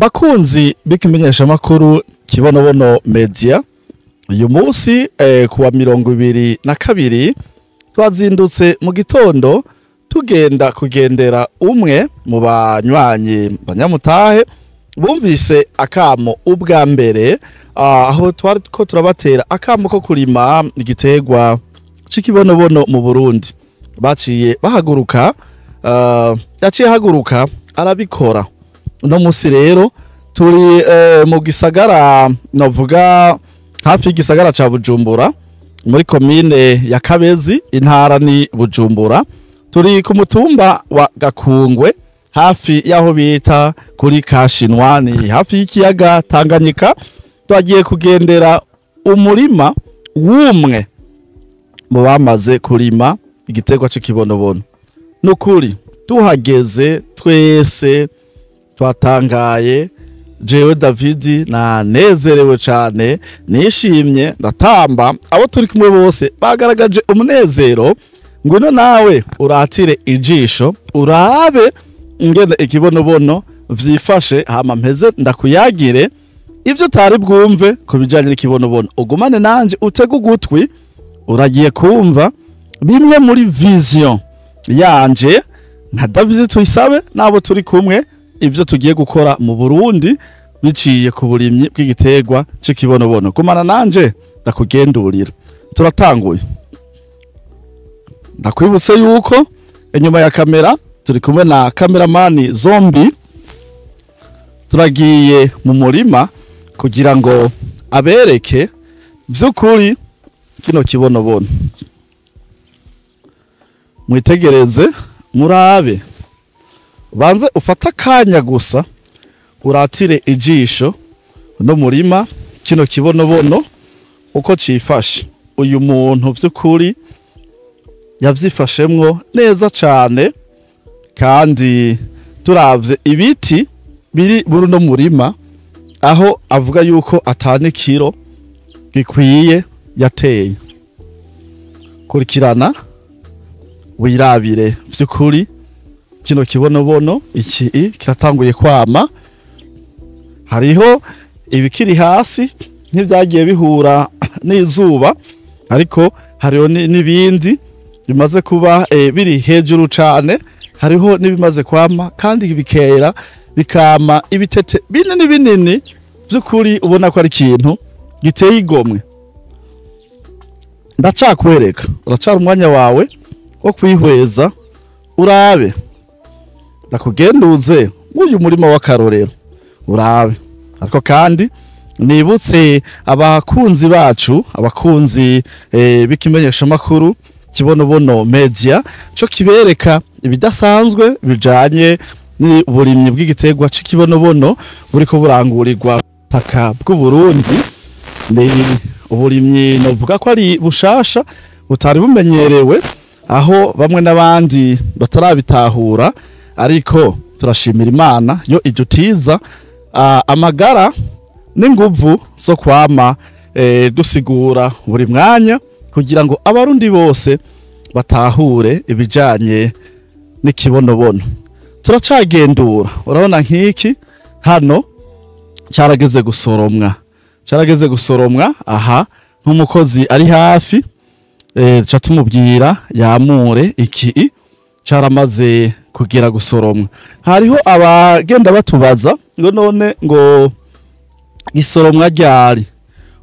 Bakunzi b'ikimenyeshamakuru Kibonobono Media, uyu munsi kuwa 22 twazindutse mu gitondo tugenda kugendera umwe mu banywanyi banyamutahe bumvise akamo ubwa mbere, aho twari ko turabatera akamo ko kurima igiterwa c'ikibonobono mu Burundi. Baciye bahaguruka, yaciye haguruka arabikora. Uno musi rero turi mu gisagara, novuga hafi y'igisagara ca Bujumbura, muri komine ya Kabezi, intara ni Bujumbura. Turi ku mutumba wa Gakungwe, hafi y'aho bita kuri Kashinwa, ni hafi y'ikiyaga Tanganyika. Twagiye kugendera umurima w'umwe mu bamaze kurima igiterwa c'ikibonobono. Nukuri tuhageze twese twatangaye. Jewe Davidi nanezerewe cane, nishimye, ndatamba. Abo turi kumwe bose bagaragaje umunezero. Ngwino nawe uratire ijisho urabe ingene ikibonobono vyifashe, hama mpeze ndakuyagire ivyo utari bwumve ku bijanye n'ikibonobono. Ugumane nanje, utege ugutwi, uragiye kumva bimwe muri vision yanje nka David Tuyisabe n'abo turi kumwe, ivyo tugiye gukora mu Burundi biciye ku burimyi bw'igiterwa c'ikibonobono. Gumana nanje ndakugendurira. Turatanguye. Ndakwibutse yuko inyuma ya kamera turi kumwe na kameramani Zombi. Turagiye mu murima kugira ngo abereke vy'ukuri kino kibonobono. Mwitegereze, murabe, banze ufata akanya gusa uratire ijisho no murima, kino kibonobono uko cifashe. Uyu muntu vy'ukuri yavyifashemwo neza cane, kandi turavye ibiti biri muri uno murima, aho avuga yuko atani kiro gikwiye yateye. Kurikirana wirabire vy'ukuri kino kibonobono iki kiratanguye kwama. Hariho ibikiri hasi nk'ivyagiye bihura n'izuba, ariko hariho n'ibindi bimaze kuba biri hejuru cane. Hariho n'ibimaze kwama kandi bikera, bikama ibitete binini binini. Vy'ukuri ubona ko ari ikintu giteye igomwe. Ndacakwereka, uracara umwanya wawe wo kwihweza, urabe, ndakugenduze uyu murima w'akarorero, urabe. Ariko kandi nibutse abakunzi bacu, abakunzi b'ikimenyeshamakuru Kibonobono Media, co kibereka ibidasanzwe bijanye n'uburimyi bw'igiterwa c'ikibonobono buriko burangurirwa butaka bw'u Burundi. Ni uburimyi novuga ko ari bushasha, butari bumenyerewe, aho bamwe n'abandi batarabitahura, ariko turashimira Imana yo idutiza amagara n'inguvu zo kwama dusigura buri mwanya kugira ngo Abarundi bose batahure ibijanye n'ikibonobono. Turacagendura, urabona nk'iki hano carageze gusoromwa, carageze gusoromwa. Aha nk'umukozi ari hafi, ca tumubwira yamure iki, caramaze kugira gusoromwa. Hariho abagenda batubaza ngo none ngo gisoromwa ryari?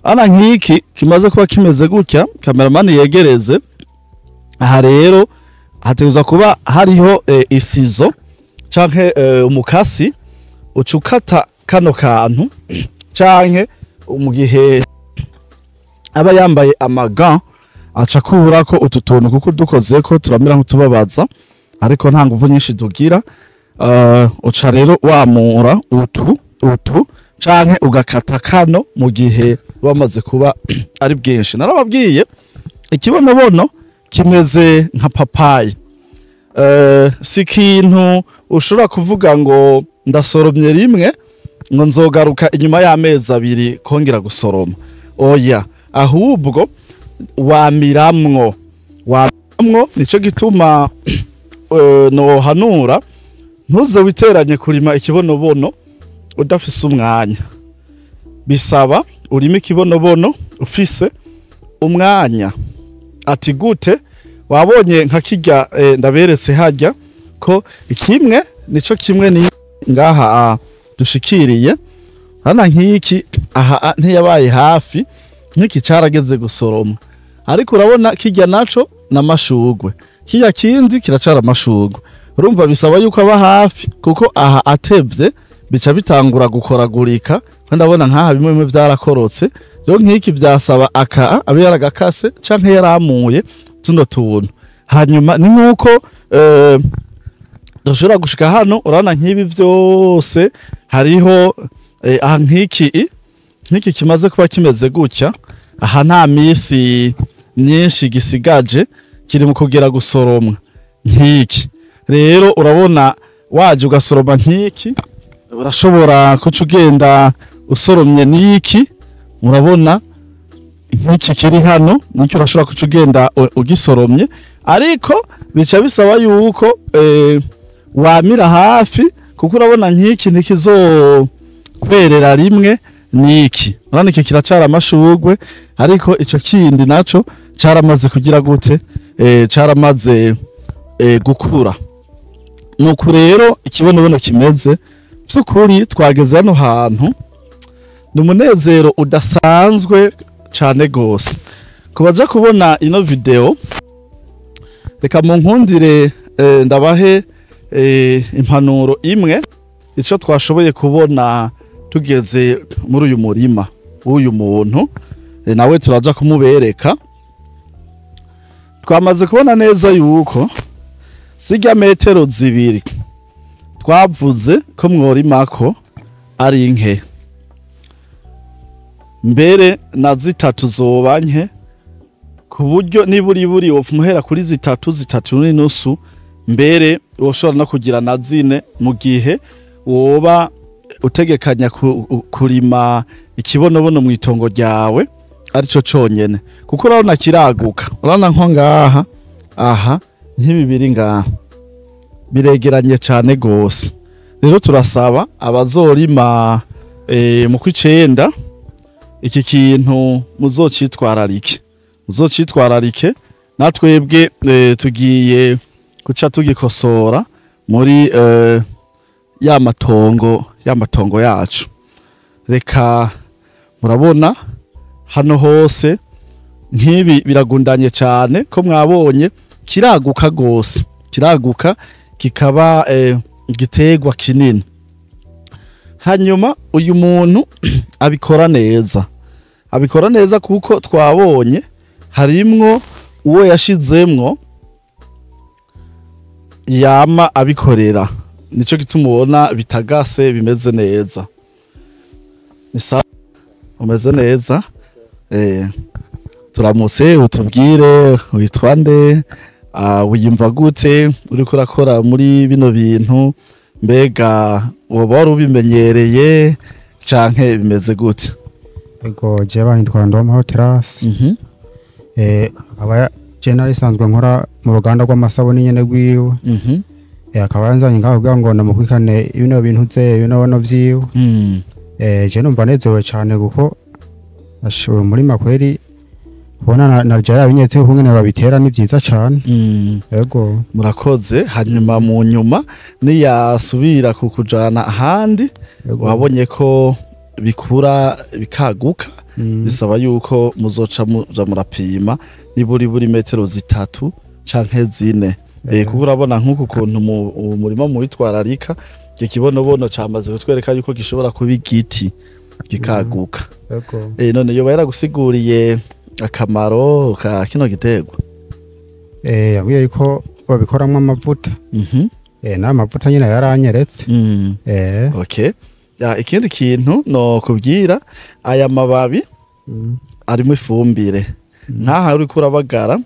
Ana nk'iki kimaze kuba kimeze gutya, cameraman yegereze aha. Rero hategerezwa kuba hariho isizo canke umukasi, ucukata kano kantu, canke mu gihe aba yambaye amaga aca akurako utu tuntu, kuko dukozeko turamera nk'utubabaza, ariko nta nguvu nyinshi tugira. Uca rero wamura utu canke ugakata kano mu gihe bamaze kuba ari bwinshi. Narababwiye, ikibonobono kimeze nka papayi. Si ikintu ushobora kuvuga ngo ndasoromye rimwe, ngo nzogaruka inyuma y'amezi 2 kongera gusoroma. Oya, ahubwo wamiramwo, wamiramwo. Nico gituma nohanura, ntuze witeranye kurima ikibonobono. udafise umwanya, bisaba urime ikibonobono ufise umwanya. Ati gute? Wabonye nka kirya ndaberetse hajya ko kimwe nico kimwe ni ngaha dushikiriye hana nk'iki aha ntiyabaye hafi nk'iki carageze gusoroma, ariko urabona kirya naco n'amashugwe, kirya kindi kiracara amashugwe. Urumva bisaba yuko aba hafi, kuko aha atevye bica bitangura gukoragurika. Ndabona nkaha bimwe bimwe vyarakorotse. Rero nk'iki vyasaba aka abe yaragakase canke yaramuye tuno tuntu. Hanyuma ni nkuko dushobora gushika hano, urabona nk'ibi vyose hariho aha nk'iki kimaze kuba kimeze gutya, aha nta misi myinshi gisigaje kiri mu kugera gusoromwa nk'iki. Rero urabona waje ugasoroma nk'iki, urashobora kuca ugenda usoromye n'iki. Murabona nk'iki kiri hano nicyo urashobora kuca ugenda ugisoromye, ariko bica bisaba yuko wamira hafi, kuko urabona nk'iki ntikizokwerera rimwe n'iki. Urabona iki kiracara amashugwe, ariko ico kindi naco caramaze kugira gute, caramaze gukura. Nuko rero ikibonobono kimeze vy'ukuri twageze hano hantu ni umunezero udasanzwe cane gose. Kubaja kubona ino video, reka munkundire ndabahe impanuro imwe ico twashoboye kubona tugeze muri uyu murima w'uyu muntu, nawe turaja kumubereka. Twamaze kubona neza yuko sijya metero 2 twavuze ko mworimako ari nke, mbere na 3 zoba nke, ku buryo niburi buri wofumuhera kuri 3, 3.5, mbere woshobora no kugira na 4 mu gihe woba utegekanya kurima ikibonobono mu itongo ryawe arico conyene, kuko urabona kiraguka. Urabona nko ngaha aha nk'ibi biri ngaha biregeranye cane gose. Rero turasaba abazorima mu kwicenda iki kintu muzocitwararike, muzocitwararike. Natwebwe tugiye guca tugikosora muri ya matongo yacu. Reka murabona hano hose nk'ibi biragundanye cyane, ko mwabonye kiraguka gose, kiraguka kikaba igiterwa kinini. Hanyuma uyu muntu abikora neza, abikora neza kuko twabonye harimwo uwo yashizemwo yama abikorera, nico gituma ubona bitagase bimeze neza. Ni sawa, umeze neza. Turamutse, utubwire witwa nde, wiyumva gute uriko urakora muri bino bintu, mbega woba wari ubimenyereye canke bimeze gute? Ego, jewe banyitwa Ndomahoro Terasi. Aba je nari sanzwe nkora mu ruganda rw'amasabuni nyene rwiwe. Akaba yanzanye ngaho kugira ngo ndamukwikane bino bintu ze bino vyiwe. Je numva nezewe cane kuko ashoboye umurima kweri kubona na jara binyetse ukungene babitera ni vyiza cane. Yego, murakoze. Hanyuma mu nyuma niyasubira kukujana ahandi wabonye ko bikura bikaguka, bisaba yuko muzoca muja murapima niburi buri metero 3 canke 4. Kuko urabona nk'uku kuntu umurima muwitwararika, ikibonobono camaze kutwereka yuko gishobora kuba igiti gikaguka. None yoba yaragusiguriye akamaro ka kino giterwa? Yambwiye yuko babikoramwo amavuta. N'amavuta nyine yaranyeretse. Okay. Ikindi kintu no kubwira, aya mababi arimo ifumbire. Nkaha uriko urabagara,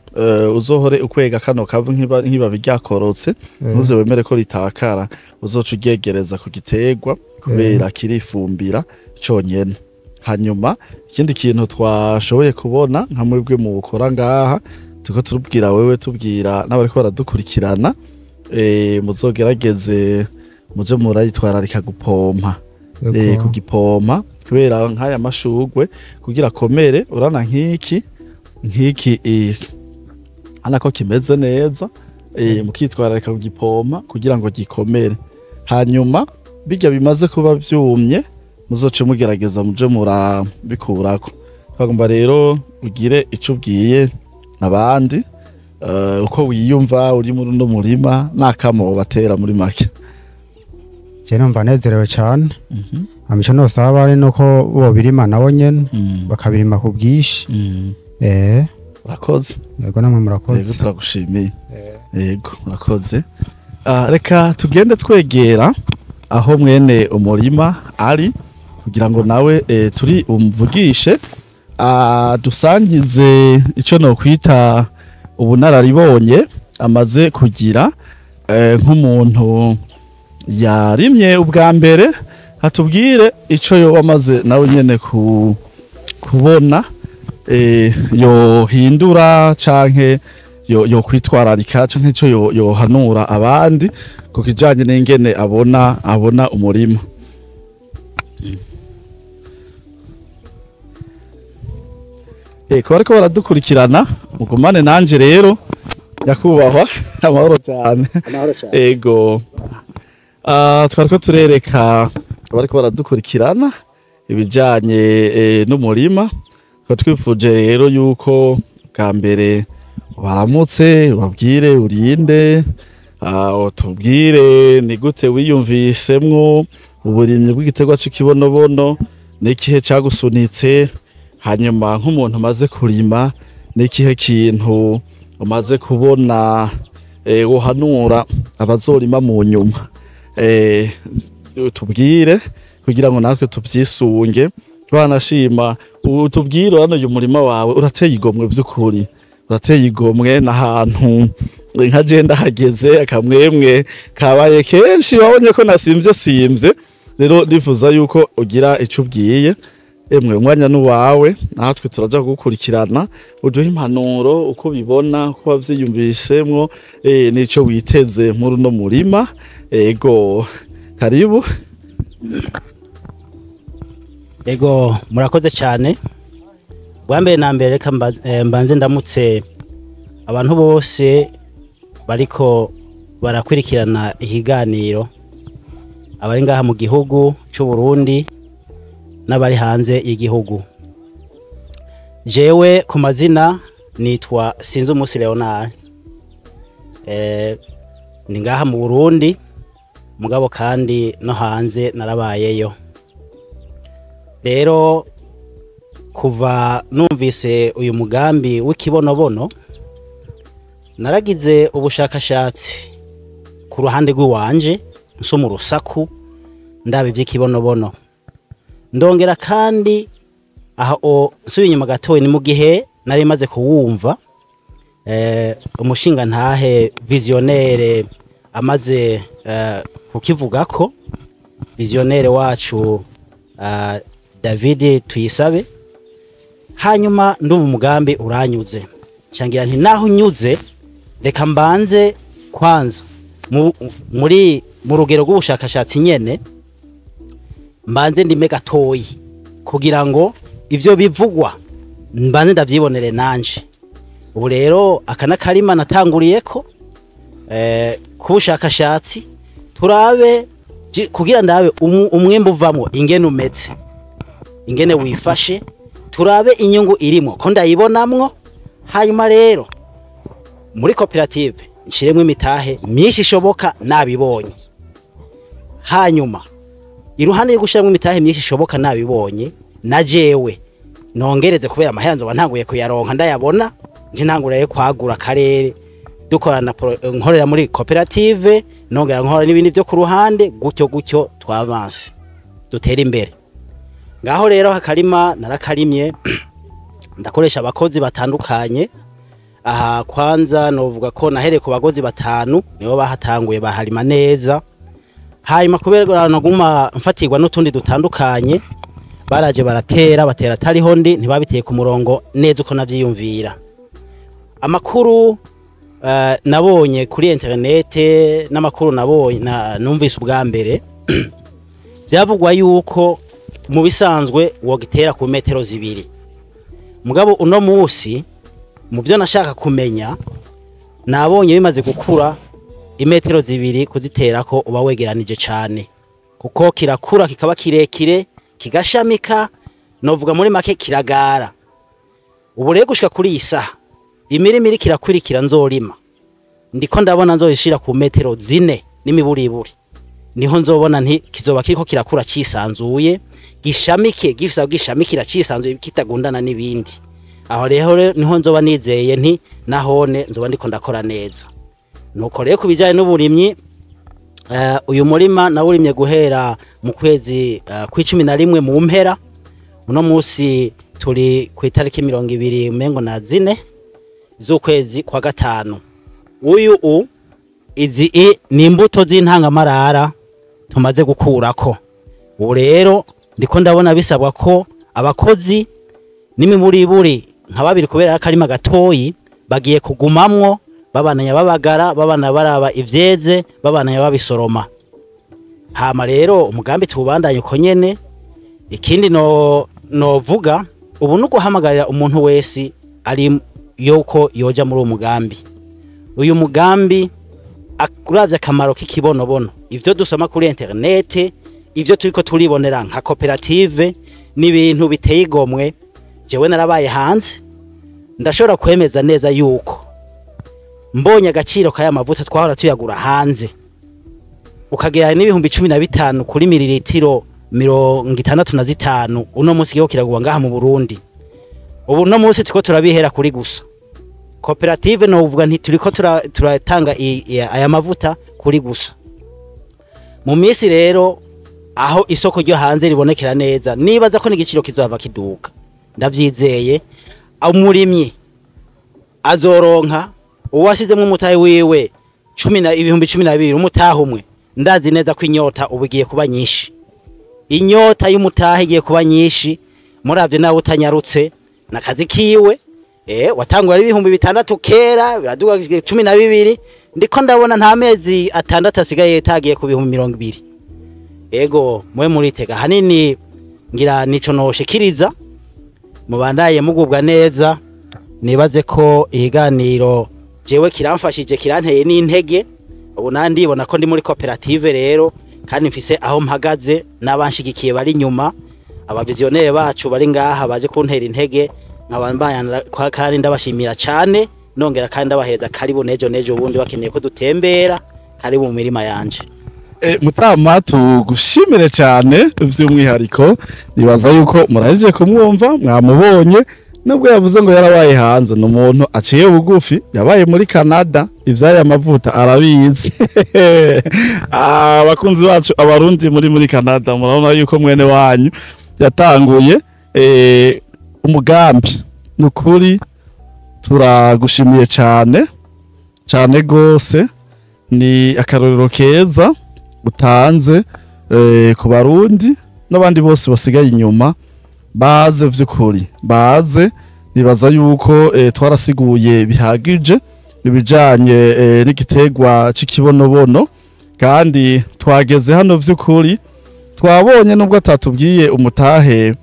uzohore ukwega kano kavu nk'ibabi ryakorotse, ntuze wemere ko ritakara, uzoca uryegereza ku giterwa kubera kirifumbira conyene. Hanyuma ikindi kintu twashoboye kubona nka mwebwe mu bukora ngaha, tuko turubwira wewe tubwira n'abariko baradukurikirana, muzogerageze muje murayitwararika gupompa. Kugipompa kubera nk'aya mashugwe kugira akomere. Urana nk'iki nk'iki ana ko kimeze neza, mukitwararika kugipompa kugira ngo gikomere. Hanyuma bijya bimaze kuba vyumye muzoce mugerageza muje murabikurako. Twagomba rero ugire ico ubwiye abandi, uko wiyumva uri muri uno murima n'akamo batera muri make. Je numva nezerewe cyane. Amico nosaba ari nuko bobirima nabo nyene bakabirima ku bwinshi. Urakoze. Yego, namwe murakoze. Yego, turagushimiye. Yego, murakoze. Reka tugende twegera aho mwene umurima ari kugira ngo nawe turi umvugishe, dusangize ico no kwita ubunararibonye amaze kugira, nk'umuntu yarimye ubwa mbere, hatubwire ico yoba amaze nawe nyene kubona, yohindura canke yo kwitwararika canke ico yohanura abandi ku kijanye n'ingene abona umurima. Ko bariko baradukurikirana mugumane nanje rero nyakubahwa. Amahoro cyane. Ego, twariko turereka abariko baradukurikirana ibijanye n'umurima. Tukaba twifuje rero yuko bwa mbere baramutse babwire urinde, utubwire ni gute wiyumvisemwo uburimyi bw'igiterwa c'ikibonobono, n'ikihe cagusunitse, hanyuma nk'umuntu umaze kurima n'ikihe kintu umaze kubona wohanura abazorima mu nyuma. Tubwire kugira ngo natwe tuvyisunge. Banashima utubwire hano uyu murima wawe urateye igomwe vy'ukuri, urateye igomwe n'ahantu nka je ndahageze akamwemwe kabaye kenshi, wabonye ko nasimvye simvye. Rero ndifuza yuko ugira ico ubwiye. Emwe umwanya n'uwawe, natwe turaja kugukurikirana uduhe impanuro uko bibona, uko wavyiyumvisemwo, nico witeze muri uno murima. Ego, karibu. Ego, murakoze cyane. Bwa mbere na mbere reka mbanze ndamutse abantu bose bariko barakwirikirana ihiganiro, abari ngaha mu gihugu c'u Burundi n'abari hanze y'igihugu. Jewe ku mazina nitwa Sinzumusi Leonard. Ni ngaha mu Burundi, mugabo kandi no hanze narabayeyo. Rero kuva numvise uyu mugambi w'ikibonobono, naragize ubushakashatsi ku ruhande rw'iwanje, nsoma urusaku ndaba ivy'ikibonobono. Ndongera kandi aho nsubiye inyuma gatoya, ni mu gihe nari maze kuwumva, umushinga ntahe visionnaire amaze kukivugako, visionnaire wacu David Tuyisabe. Hanyuma ndumva umugambi uranyuze, ncangira nti naho unyuze reka mbanze kwanza muri mu rugero rw'ubushakashatsi nyene mbanze ndime gatoyi kugira ngo ivyo bivugwa mbanze ndavyibonere nanje. Ubu rero aka nakarima natanguriyeko kubushakashatsi, turabe kugira ndabe umwimbu uvamwo ingene umeze, ingene wifashe, turabe inyungu irimo ko ndayibonamwo. Hanyuma rero muri koperative nshiremwe imitahe myinshi ishoboka nabibonye. Hanyuma iruhande yo gushiramwe imitahe myinshi ishoboka nabibonye, na jewe nongereze kubera amahera nzoba ntanguye kuyaronka ndayabona, nje ntanguraye kwagura akarere dukorana, nkorera muri koperative, nongera nkora n'ibindi byo ku ruhande, gutyo gutyo twavanse dutera imbere. Ngaho rero hakarima narakarimye, ndakoresha abakozi batandukanye. Aha kwanza novuga ko nahereye ku bagozi batanu nibo bahatanguye baharima neza. Hanyuma kubera naguma mfatirwa n'utundi dutandukanye, baraje baratera batera atariho ndi, ntibabiteye ku murongo neza uko navyiyumvira. Amakuru nabonye kuri interinete n'amakuru nabonye numvise ubwa mbere Byavugwa yuko mu bisanzwe wogitera ku metero 2. Mugabo uno munsi mu byo nashaka kumenya nabonye bimaze gukura imetero 2 kuziterako uba wegeranije cyane, kuko kirakura kikaba kirekire kigashamika, novuga muri make kiragara. Ubu rero gushika kuri iyi saha imirima iriko irakurikira nzorima, ndiko ndabona nzoyishira ku metero 4 n'imiburiburi, niho nzobona nti kizoba kiriko kirakura cisanzuye, gishamike, gifisa gishamikira cisanzuye kitagundana n'ibindi. Aho rero niho nzoba nizeye nti nahone nzoba ndiko ndakora neza. Nuko rero kubijanye n'uburimyi, uyu murima nawurimye guhera mu kwezi kw'icumi na rimwe mu mpera. Uno munsi turi ku itariki 24 z'ukwezi kwa 5. Uyu izi ni imbuto z'intangamarara tumaze gukurako. Ubu rero ndiko ndabona bisabwa ko abakozi n'imiburiburi nka babiri, kubera akarima gatoyi, bagiye kugumamwo babananya babagara, babana baraba ivyeze, babananya babisoroma. Hama rero umugambi tubandanye uko nyene. Ikindi novuga ubu nuko hamagarira umuntu wese ari yuko yoja muri uwo mugambi. Uyu mugambi akuravye akamaro k'ikibonobono, ivyo dusoma kuri internet, ivyo turiko turibonera nka koperative, n'ibintu biteye igomwe. Jewe narabaye hanze, ndashobora kwemeza neza yuko mbonye agaciro kaya mavuta twahora tuyagura hanze ukagera n'ibihumbi 15 kuri mililitiro 65, uno munsi kiho kiragwa ngaha mu Burundi. Ubu no munsi turiko turabihera kuri gusa koperative, no uvuga nti turiko turatanga aya mavuta kuri gusa. Mu minsi rero aho isoko ryo hanze ribonekera neza, nibaza ko n'igiciro kizohava kiduka, ndavyizeye. Umurimyi azoronka uwashizemo umutahe wiwe 12,000 umutahe umwe, ndazi neza ko inyota ubugiye kuba nyinshi, inyota y'umutahe igiye kuba nyinshi. Muravye nawe utanyarutse nakazi kiwe, watangwa ari 6,000 kera biraduga 12, ndiko ndabona nta mezi 6 asigaye tagiye ku 20,000. Ego mwe muritega hanini, ngira nico noshikiriza, mubandaye mugubwa neza. Nibaze ko ihiganiro jewe kiramfashije, kiranteye n'intege. Ubu nandibona ko ndi muri koperative rero, kandi mfise aho mpagaze n'abanshigikiye bari inyuma, abavizionnaire bacu bari ngaha baje kuntera intege, nkabambanya kandi ndabashimira cyane, nongera kandi ndabahereza karibu nejo nejo ubundi bakeneye ko dutembera, karibu mu mirima yanje. Mutama tugushimire cyane by'umwihariko, nibaza yuko muraje kumwumva, mwamubonye nubwo yavuze ngo yarabaye hanze, ni umuntu aciye bugufi, yabaye muri Canada, ivyaya mavuta arabizi. Abakunzi bacu abarundi muri Canada, murabona yuko mwene wanyu yatanguye umugambi. Nukuri turagushimiye cyane cyane gose, ni akarorero keza utanze ku barundi n'abandi bose basigaye inyuma, baze vy'ukuri baze. Nibaza yuko twarasiguye bihagije ibijanye n'igitegwa c'ikibonobono, kandi twageze hano vy'ukuri twabonye nubwo atatubwiye umutahe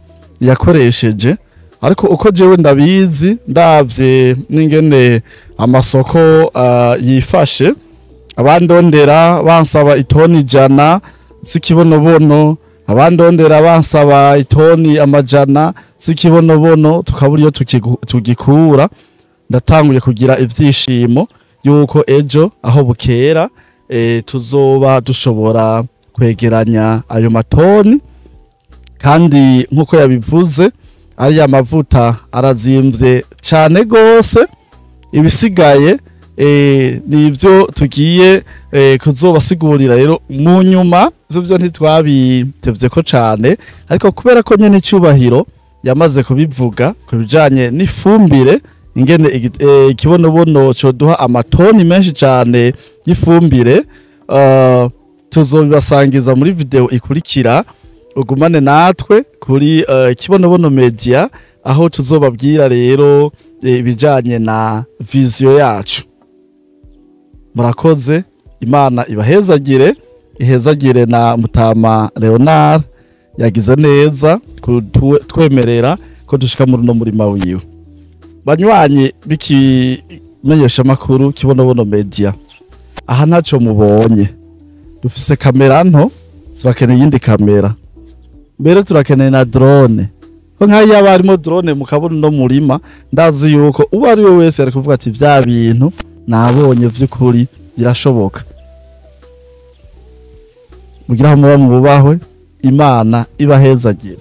yakoresheje, ariko uko jewe ndabizi ndavye n'ingene amasoko yifashe, abandondera bansaba itoni 100 z'ikibonobono, abandondera bansaba itoni 100 z'ikibonobono, tukabura iyo tugikura. Ndatanguye kugira ivyishimo yuko ejo aho bukera tuzoba dushobora kwegeranya ayo matoni, kandi nkuko yabivuze ari ya mavuta arazimvye cyane gose. Ibisigaye nivyo tugiye kuzobasigurira rero mu nyuma, ivyo ntitwabitevye ko cane, ariko kubera ko nyene icyubahiro yamaze kubivuga kubijanye n'ifumbire, ingene ikibonobono coduha amatoni menshi cyane y'ifumbire, tuzobibasangiza muri video ikurikira. Ugumane natwe kuri Kibonobono Media, aho tuzobabwira rero ibijanye na vision yacu. Murakoze, Imana ibahezagire. Ihezagire na Mutama Leonard yagize neza kutwemerera ko dushika muri uno murima wiwe. Banywanyi b'ikimenyesha makuru Kibonobono Media, aha ntaco mubonye, dufise kamera nto, turakeneye iyindi kamera, mbere turakeneye na drone, ko nk'ayo yaba harimo drone mukabona uno murima, ndazi yuko uwo ari we wese ari kuvuga ati vya bintu nabonye vy'ukuri birashoboka. Mugira aho muba mubahwe, Imana ibahezagire.